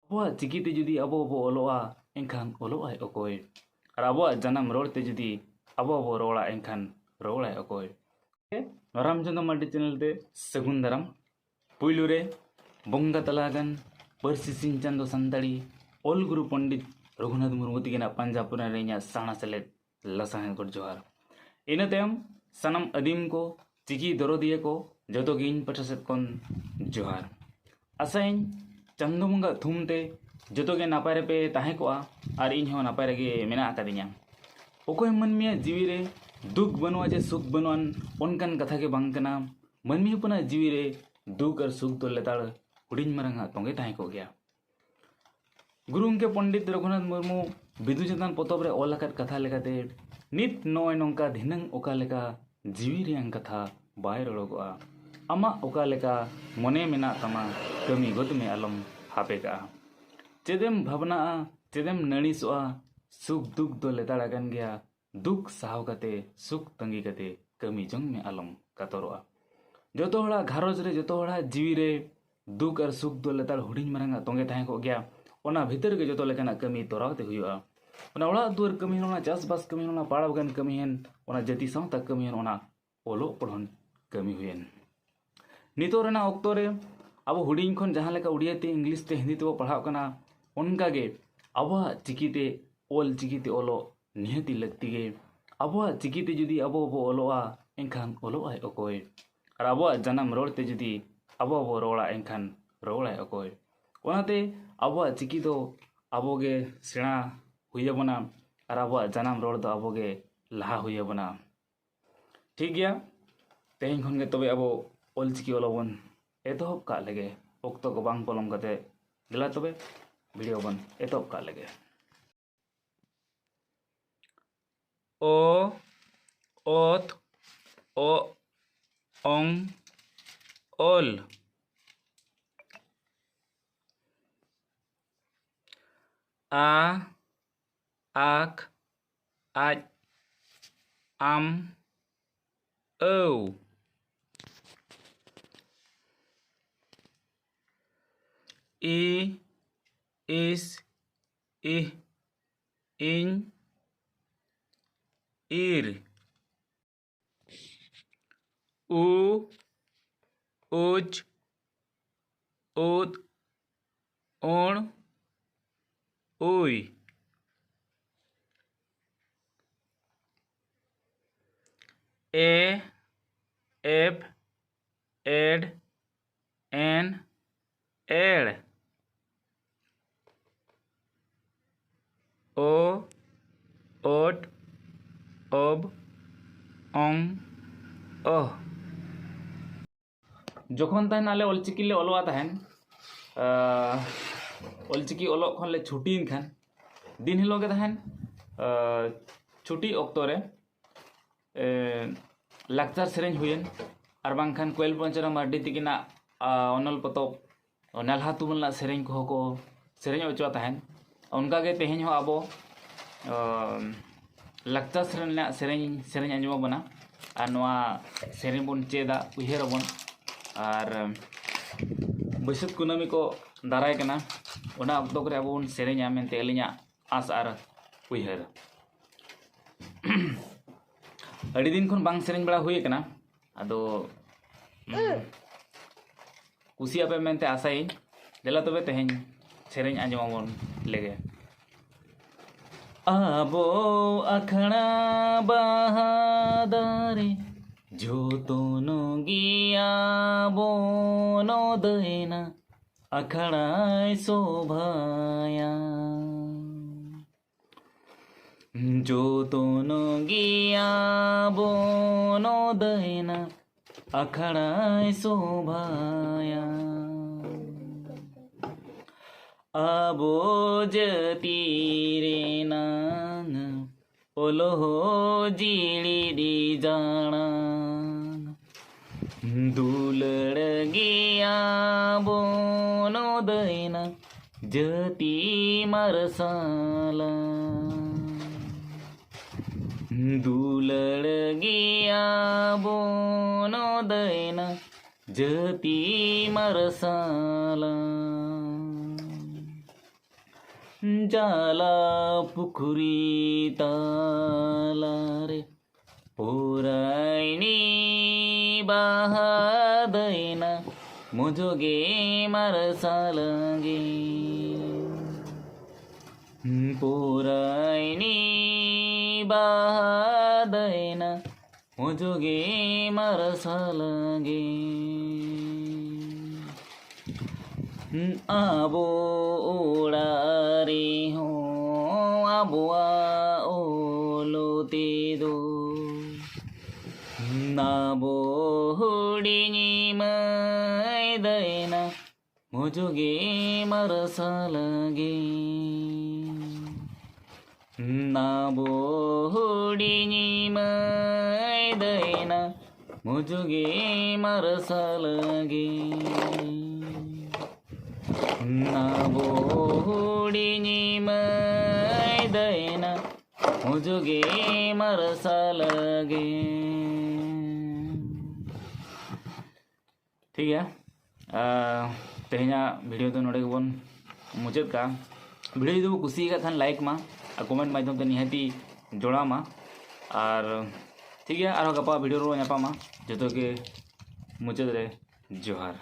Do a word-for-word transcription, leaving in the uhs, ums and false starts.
ᱟᱵᱚᱣᱟᱜ ᱪᱤᱠᱤᱛᱮ ᱡᱩᱫᱤ ᱟᱵᱚ ᱵᱚ ᱚᱞᱚᱜᱼᱟ, ᱮᱱᱠᱷᱟᱱ ᱚᱞᱚᱜ ᱟᱭ ᱚᱠᱚᱭ? ᱟᱨ ᱟᱵᱚᱣᱟᱜ ᱡᱟᱱᱟᱢ ᱨᱚᱲ ᱛᱮ ᱡᱩᱫᱤ ᱟᱵᱚ ᱵᱚ ᱨᱚᱲᱟ, ᱮᱱᱠᱷᱟᱱ ᱨᱚᱲᱟᱭ ᱚᱠᱚᱭ? ᱨᱟᱢᱪᱚᱸᱫᱽ ᱢᱟᱨᱰᱤ ᱪᱮᱱᱮᱞ ᱛᱮ ᱥᱟᱹᱜᱩᱱ ᱫᱟᱨᱟᱢ᱾ ᱯᱩᱭᱞᱩ ᱨᱮ ᱵᱚᱸᱜᱟ ᱛᱟᱞᱟ ᱟᱠᱟᱱ ᱯᱟᱹᱨᱥᱤ ᱥᱤᱧ ᱪᱟᱸᱫᱚ ᱥᱟᱱᱛᱟᱲᱤ ᱚᱞ ᱜᱩᱨᱩ ᱯᱚᱱᱰᱤᱛ ᱨᱚᱜᱷᱩᱱᱟᱛᱷ ᱢᱩᱨᱢᱩ ᱛᱤᱠᱤᱱᱟᱜ ᱯᱟᱸᱡᱟ ᱯᱩᱨᱟᱹ ᱨᱮ ᱤᱧᱟᱹᱜ ᱥᱟᱬᱟ ᱥᱮᱞᱮᱫ ᱞᱟᱥᱟᱲᱦᱮᱫ ᱜᱚᱰ ᱡᱚᱦᱟᱨ᱾ ᱤᱱᱟᱹ ᱛᱟᱭᱚᱢ ᱥᱟᱱᱟᱢ ᱟᱹᱫᱤᱢ ᱠᱚ, ᱪᱤᱠᱤ ᱫᱚᱨᱚᱫᱤᱭᱟᱹ ᱠᱚ, ᱡᱚᱛᱚ ᱜᱮ ᱤᱧ ᱯᱟᱦᱴᱟ ᱥᱮᱫ ᱠᱷᱚᱱ ᱡᱚᱦᱟᱨ᱾ ᱟᱥᱟᱭᱟᱹᱧ ᱪᱟᱸᱫᱚ ᱵᱚᱸᱜᱟ ᱛᱷᱩᱢ ᱛᱮ ᱡᱚᱛᱚ ᱜᱮ ᱱᱟᱯᱟᱭ ᱨᱮᱯᱮ ᱛᱟᱦᱮᱸ ᱠᱚᱜᱼᱟ ᱟᱨ ᱤᱧ ᱦᱚᱸ ᱱᱟᱯᱟᱭ ᱨᱮᱜᱮ ᱢᱮᱱᱟᱜ ᱟᱠᱟᱫᱤᱧᱟ᱾ ᱚᱠᱚᱭ ᱢᱟᱹᱱᱢᱤᱭᱟᱜ ᱡᱤᱣᱤ ᱨᱮ ᱫᱩᱠ ᱵᱟᱹᱱᱩᱜᱼᱟ ᱡᱮ ᱥᱩᱠ ᱵᱟᱹᱱᱩᱜᱼᱟᱱ, ᱚᱱᱠᱟᱱ ᱠᱟᱛᱷᱟ ᱜᱮ ᱵᱟᱝ ᱠᱟᱱᱟ᱾ ᱢᱟᱹᱱᱢᱤ ᱦᱚᱯᱚᱱᱟᱜ ᱡᱤᱣᱤ ᱨᱮ ᱫᱩᱠ ᱟᱨ ᱥᱩᱠ ᱫᱚ ᱞᱮᱛᱟᱲ ᱦᱩᱰᱤᱧ ᱢᱟᱨᱟᱝ ᱟᱜ ᱛᱚᱸᱜᱮ ᱛᱟᱦᱮᱸ ᱠᱚᱜ ᱜᱮᱭᱟ᱾ ᱜᱩᱨᱩ ᱜᱚᱢᱠᱮ ᱯᱚᱱᱰᱤᱛ ᱨᱚᱜᱷᱩᱱᱟᱛᱷ ᱢᱩᱨᱢᱩ ᱵᱤᱫᱩ ᱪᱟᱸᱫᱟᱱ ᱯᱚᱛᱚᱵ ᱨᱮ ᱚᱞ ᱟᱠᱟᱫ ᱠᱟᱛᱷᱟ ᱞᱮᱠᱟᱛᱮ, ᱱᱤᱛ ᱱᱚᱜᱼᱚᱭ ᱱᱚᱝᱠᱟ, ᱫᱷᱤᱱᱟᱹᱝ ᱚᱠᱟ ᱞᱮᱠᱟ, ᱡᱤᱣᱤ ᱨᱮᱭᱟᱝ ᱠᱟᱛᱷᱟ ᱵᱟᱭ ᱨᱚᱲᱚᱜᱚᱜᱼᱟ᱾ ᱟᱢᱟᱜ ᱚᱠᱟ ᱞᱮᱠᱟ ᱢᱚᱱᱮ ᱢᱮᱱᱟᱜ ᱛᱟᱢᱟ, ᱠᱟᱹᱢᱤ ᱜᱚᱫ ᱢᱮ, ᱟᱞᱚᱢ ᱦᱟᱯᱮ ᱠᱟᱜᱼᱟ᱾ ᱪᱮᱫᱮᱢ ᱵᱷᱟᱵᱽᱱᱟᱜᱼᱟ, ᱪᱮᱫᱮᱢ ᱱᱟᱹᱲᱤᱥᱚᱜᱼᱟ, ᱥᱩᱠ ᱫᱩᱠ ᱫᱚ ᱞᱮᱛᱟᱲ ᱟᱠᱟᱱ ᱜᱮᱭᱟ᱾ ᱫᱩᱠ ᱥᱟᱦᱟᱣ ᱠᱟᱛᱮ, ᱥᱩᱠ ᱛᱟᱺᱜᱤ ᱠᱟᱛᱮ, ᱠᱟᱹᱢᱤ ᱡᱚᱝ ᱢᱮ, ᱟᱞᱚᱢ ᱠᱟᱛᱚᱨᱚᱜᱼᱟ᱾ ᱡᱚᱛᱚ ᱦᱚᱲᱟᱜ ᱜᱷᱟᱨᱚᱸᱡᱽ ᱨᱮ, ᱡᱚᱛᱚ ᱦᱚᱲᱟᱜ ᱡᱤᱣᱤ ᱨᱮ ᱫᱩᱠ ᱟᱨ ᱥᱩᱠ ᱫᱚ ᱞᱮᱛᱟᱲ ᱦᱩᱰᱤᱧ ᱢᱟᱨᱟᱝ ᱟᱜ ᱛᱚᱸᱜᱮ ᱛᱟᱦᱮᱸ ᱠᱚᱜ ᱜᱮᱭᱟ᱾ ᱚᱱᱟ ᱵᱷᱤᱛᱟᱹᱨ ᱨᱮᱜᱮ ᱡᱚᱛᱚ ᱞᱮᱠᱟᱱᱟᱜ ᱠᱟᱹᱢᱤ ᱛᱚᱨᱟᱣ ᱛᱮ ᱦᱩᱭᱩᱜᱼᱟ᱾ ᱚᱱᱟ ᱚᱲᱟᱜ ᱫᱩᱣᱟᱹᱨ ᱠᱟᱹᱢᱤ ᱦᱚᱸ, ᱚᱱᱟ ᱪᱟᱥᱵᱟᱥ ᱠᱟᱹᱢᱤ ᱦᱚᱸ, ᱚᱱᱟ ᱯᱟᱲᱟᱣ ᱟᱠᱟᱱ ᱠᱟᱹᱢᱤ ᱦᱚᱸ, ᱚᱱᱟ ᱡᱟᱹᱛᱤ ᱥᱟᱶᱛᱟ ᱠᱟᱹᱢᱤ ᱦᱚᱸ, ᱚᱱᱟ ᱚᱞᱚᱜ ᱯᱚᱲᱦᱚᱱ ᱠᱟᱹᱢᱤ ᱦᱩᱭᱮᱱ᱾ ᱱᱤᱛᱚᱜ ᱨᱮᱱᱟᱜ ᱚᱠᱛᱚ ᱨᱮ ᱟᱵᱚ ᱦᱩᱰᱤᱧ ᱠᱷᱚᱱ ᱡᱟᱦᱟᱸ ᱞᱮᱠᱟ ᱩᱲᱤᱭᱟ ᱛᱮ, ᱤᱝᱞᱤᱥ ᱛᱮ, ᱦᱤᱱᱫᱤ ᱛᱮᱵᱚ ᱯᱟᱲᱦᱟᱜ ᱠᱟᱱᱟ, ᱚᱱᱠᱟᱜᱮ ᱟᱵᱚᱣᱟᱜ ᱪᱤᱠᱤᱛᱮ, ᱚᱞ ᱪᱤᱠᱤᱛᱮ ᱚᱞᱚᱜ ᱱᱤᱦᱟᱹᱛᱤ ᱞᱟᱹᱠᱛᱤ ᱜᱮ᱾ ᱟᱵᱚᱣᱟᱜ ᱪᱤᱠᱤᱛᱮ ᱡᱩᱫᱤ ᱟᱵᱚ ᱵᱚ ᱚᱞᱚᱜᱼᱟ, ᱮᱱᱠᱷᱟᱱ ᱚᱞᱚᱜ ᱟᱭ ᱚᱠᱚᱭ? ᱟᱨ ᱟᱵᱚᱣᱟᱜ ᱡᱟᱱᱟᱢ ᱨᱚᱲ ᱛᱮ ᱡᱩᱫᱤ ᱟᱵᱚ ᱵᱚ ᱨᱚᱲᱟ, ᱮᱱᱠᱷᱟᱱ ᱨᱚᱲᱟᱭ ᱚᱠᱚᱭ? ᱚᱱᱟᱛᱮ ᱟᱵᱚᱣᱟᱜ ᱪᱤᱠᱤ ᱫᱚ ᱟᱵᱚ ᱜᱮ ᱥᱮᱬᱟ ᱦᱩᱭ ᱟᱵᱚᱱᱟ ᱟᱨ ᱟᱵᱚᱣᱟᱜ ᱡᱟᱱᱟᱢ ᱨᱚᱲ ᱫᱚ ᱟᱵᱚ ᱜᱮ ᱞᱟᱦᱟ ᱦᱩᱭ ᱟᱵᱚᱱᱟ᱾ ᱴᱷᱤᱠ ᱜᱮᱭᱟ, ᱛᱮᱦᱮᱧ ᱠᱷᱚᱱ ᱜᱮ ᱛᱚᱵᱮ ᱟᱵᱚ ᱚᱞᱪᱤᱠᱤ ᱚᱞᱚᱜ ᱵᱚᱱ ᱮᱛᱚᱦᱚᱵ ᱠᱟᱜ ᱞᱮᱜᱮ᱾ ᱚᱠᱛᱚ ᱠᱚ ᱵᱟᱝ ᱯᱚᱞᱚᱢ ᱠᱟᱛᱮ ᱫᱮᱞᱟ ᱛᱚᱵᱮ ᱵᱷᱤᱰᱤᱭᱳ ᱵᱚᱱ ᱮᱛᱚᱦᱚᱵ ᱠᱟᱜ ᱞᱮᱜᱮ᱾ ᱚ, ᱚᱛ, ᱚ, ᱚᱝ, ᱚᱞ᱾ ᱟ, ᱟᱠ, ᱟᱡ, ᱟᱢ, ᱟᱹᱣ᱾ ᱤ, ᱤᱥ, ᱤᱦ, ᱤᱧ, ᱤᱨ᱾ ᱩ, ᱩᱡᱽ, ᱩᱫ, ᱩᱬ, ᱩᱭ᱾ ᱮ, ᱮᱯ, ᱮᱰ, ᱮᱱ, ᱮᱲ᱾ ᱳ, ᱳᱴ, ᱳᱵ, ᱚᱝ, ᱚᱦ᱾ ᱡᱚᱠᱷᱚᱱ ᱛᱟᱦᱮᱱ ᱟᱞᱮ ᱚᱞᱪᱤᱠᱤ ᱞᱮ ᱚᱞᱚᱜᱼᱟ ᱛᱟᱦᱮᱱ, ᱟᱸ, ᱚᱞᱪᱤᱠᱤ ᱚᱞᱚᱜ ᱠᱷᱚᱱ ᱞᱮ ᱪᱷᱩᱴᱤᱭᱮᱱ ᱠᱷᱟᱱ, ᱫᱤᱱ ᱦᱤᱞᱳᱜ ᱜᱮ ᱛᱟᱦᱮᱱ, ᱟᱸ, ᱪᱷᱩᱴᱤ ᱚᱠᱛᱚ ᱨᱮ, ᱮ, ᱞᱟᱠᱪᱟᱨ ᱥᱮᱨᱮᱧ ᱦᱩᱭᱮᱱ, ᱟᱨ ᱵᱟᱝᱠᱷᱟᱱ ᱠᱳᱭᱮᱞ ᱯᱚᱧᱪᱚᱱᱟ ᱢᱟᱨᱰᱤ ᱛᱤᱠᱤᱱᱟᱜ, ᱟ, ᱚᱱᱚᱞ ᱯᱚᱛᱚᱵ, ᱱᱟᱞᱦᱟ ᱛᱩᱢᱟᱹᱞ ᱨᱮᱱᱟᱜ ᱥᱮᱨᱮᱧ ᱠᱚᱦᱚᱸ ᱠᱚ ᱥᱮᱨᱮᱧ ᱦᱚᱪᱚ ᱛᱟᱦᱮᱱ᱾ ᱚᱱᱠᱟᱜᱮ ᱛᱮᱦᱮᱧ ᱦᱚᱸ ᱟᱵᱚ, ᱟ, ᱞᱟᱠᱪᱟᱨ ᱥᱮᱨᱮᱧ ᱨᱮᱱᱟᱜ ᱥᱮᱨᱮᱧ, ᱥᱮᱨᱮᱧ ᱟᱸᱡᱚᱢ ᱟᱵᱚᱱᱟ, ᱟᱨ ᱱᱚᱣᱟ ᱥᱮᱨᱮᱧ ᱵᱚᱱ ᱪᱮᱫᱟ, ᱩᱭᱦᱟᱹᱨ ᱟᱵᱚᱱ᱾ ᱟᱨ ᱵᱟᱹᱭᱥᱟᱹᱠᱷ ᱠᱩᱱᱟᱹᱢᱤ ᱠᱚ ᱫᱟᱨᱟᱭ ᱠᱟᱱᱟ, ᱚᱱᱟ ᱚᱠᱛᱚ ᱠᱚᱨᱮ ᱟᱵᱚ ᱵᱚᱱ ᱥᱮᱨᱮᱧᱟ ᱢᱮᱱᱛᱮ ᱟᱹᱞᱤᱧᱟᱜ ᱟᱥ ᱟᱨ ᱩᱭᱦᱟᱹᱨ᱾ ᱟᱹᱰᱤ ᱫᱤᱱ ᱠᱷᱚᱱ ᱵᱟᱝ ᱥᱮᱨᱮᱧ ᱵᱟᱲᱟ ᱦᱩᱭ ᱟᱠᱟᱱᱟ, ᱟᱫᱚ, ᱩᱢ, ᱠᱩᱥᱤᱭᱟᱜ ᱯᱮ ᱢᱮᱱᱛᱮ ᱟᱥᱟᱭᱟᱹᱧ᱾ ᱫᱮᱞᱟ ᱛᱚᱵᱮ ᱛᱮᱦᱮᱧ ᱥᱮᱨᱮᱧ ᱟᱸᱡᱚᱢ ᱟᱵᱚᱱ ᱞᱮᱜᱮ᱾ ᱟᱵᱚ ᱟᱠᱷᱲᱟ ᱵᱟᱦᱟ ᱫᱟᱨᱮ ᱡᱚᱛᱚᱱ ᱜᱮᱭᱟ ᱵᱚᱱ ᱫᱟᱹᱭᱱᱟ ᱟᱠᱷᱲᱟᱭ ᱥᱳᱵᱷᱟᱭᱟ᱾ ᱡᱚᱛᱚᱱ ᱜᱮᱭᱟ ᱵᱚᱱ ᱫᱟᱹᱭᱱᱟ ᱟᱠᱷᱲᱟᱭ ᱥᱳᱵᱷᱟᱭᱟ᱾ ᱟᱵᱚ ᱡᱟᱹᱛᱤ ᱨᱮᱱᱟᱝ ᱚᱞᱚᱦᱚ ᱡᱤᱲᱤ ᱰᱤᱡᱟᱲᱟᱝ ᱫᱩᱞᱟᱹᱲ ᱜᱮᱭᱟ ᱵᱚᱱ ᱫᱟᱹᱭᱱᱟ ᱡᱟᱹᱛᱤ ᱢᱟᱨᱥᱟᱞᱟ᱾ ᱫᱩᱞᱟᱹᱲ ᱜᱮᱭᱟ ᱵᱚᱱ ᱫᱟᱹᱭᱱᱟ ᱡᱟᱹᱛᱤ ᱢᱟᱨᱥᱟᱞᱟ᱾ ᱡᱟᱞᱟ ᱯᱩᱠᱷᱨᱤ ᱛᱟᱞᱟᱨᱮ ᱯᱩᱨᱟᱭᱱᱤ ᱵᱟᱦᱟ ᱫᱟᱹᱭᱱᱟ ᱢᱩᱡᱩᱜᱮ ᱢᱟᱨᱥᱟᱞ ᱜᱮ᱾ ᱯᱩᱨᱟᱭᱱᱤ ᱵᱟᱦᱟ ᱫᱟᱹᱭᱱᱟ ᱢᱩᱡᱩᱜᱮ ᱢᱟᱨᱥᱟᱞ ᱜᱮ᱾ ᱟᱵᱚ ᱚᱲᱟᱜ ᱨᱮᱦᱚᱸ ᱟᱵᱚᱣᱟᱜ ᱚᱞ ᱛᱮᱫᱚ ᱟᱵᱚ ᱦᱩᱰᱤᱧ ᱢᱟᱹᱭ ᱫᱟᱹᱭᱱᱟ ᱢᱩᱡᱩᱜᱮ ᱢᱟᱨᱥᱟᱞ ᱜᱮ᱾ ᱟᱵᱚ ᱦᱩᱰᱤᱧ ᱢᱟᱹᱭ ᱫᱟᱹᱭᱱᱟ ᱢᱩᱡᱩᱜᱮ ᱢᱟᱨᱥᱟᱞ ᱜᱮ᱾ ᱟᱵᱚ ᱦᱩᱰᱤᱧ ᱢᱟᱹᱭ ᱫᱟᱹᱭᱱᱟ ᱢᱩᱡᱩᱜᱮ ᱢᱟᱨᱥᱟᱞ ᱜᱮ᱾ ᱴᱷᱤᱠ ᱜᱮᱭᱟ, ᱟᱨ ᱛᱮᱦᱮᱧᱟᱜ ᱵᱷᱤᱰᱤᱭᱳ ᱫᱚ ᱱᱚᱰᱮ ᱜᱮᱵᱚᱱ ᱢᱩᱪᱟᱹᱫ ᱠᱟᱜᱼᱟ᱾ ᱵᱷᱤᱰᱤᱭᱳ ᱡᱩᱫᱤ ᱵᱚ ᱠᱩᱥᱤᱭᱟᱠᱟᱫ ᱠᱷᱟᱱ ᱞᱟᱭᱤᱠ ᱢᱟ, ᱟᱨ ᱠᱚᱢᱮᱱᱴ ᱢᱟᱫᱽᱫᱷᱚᱢ ᱛᱮ ᱱᱤᱦᱟᱹᱛᱤ ᱡᱚᱲᱟᱣ ᱢᱟ᱾ ᱟᱨ ᱴᱷᱤᱠ ᱜᱮᱭᱟ, ᱟᱨᱦᱚᱸ ᱜᱟᱯᱟ ᱵᱷᱤᱰᱤᱭᱳ ᱨᱮᱵᱚᱱ ᱧᱟᱯᱟᱢᱟ᱾ ᱡᱚᱛᱚ ᱜᱮ ᱢᱩᱪᱟᱹᱫ ᱨᱮ ᱡᱚᱦᱟᱨ᱾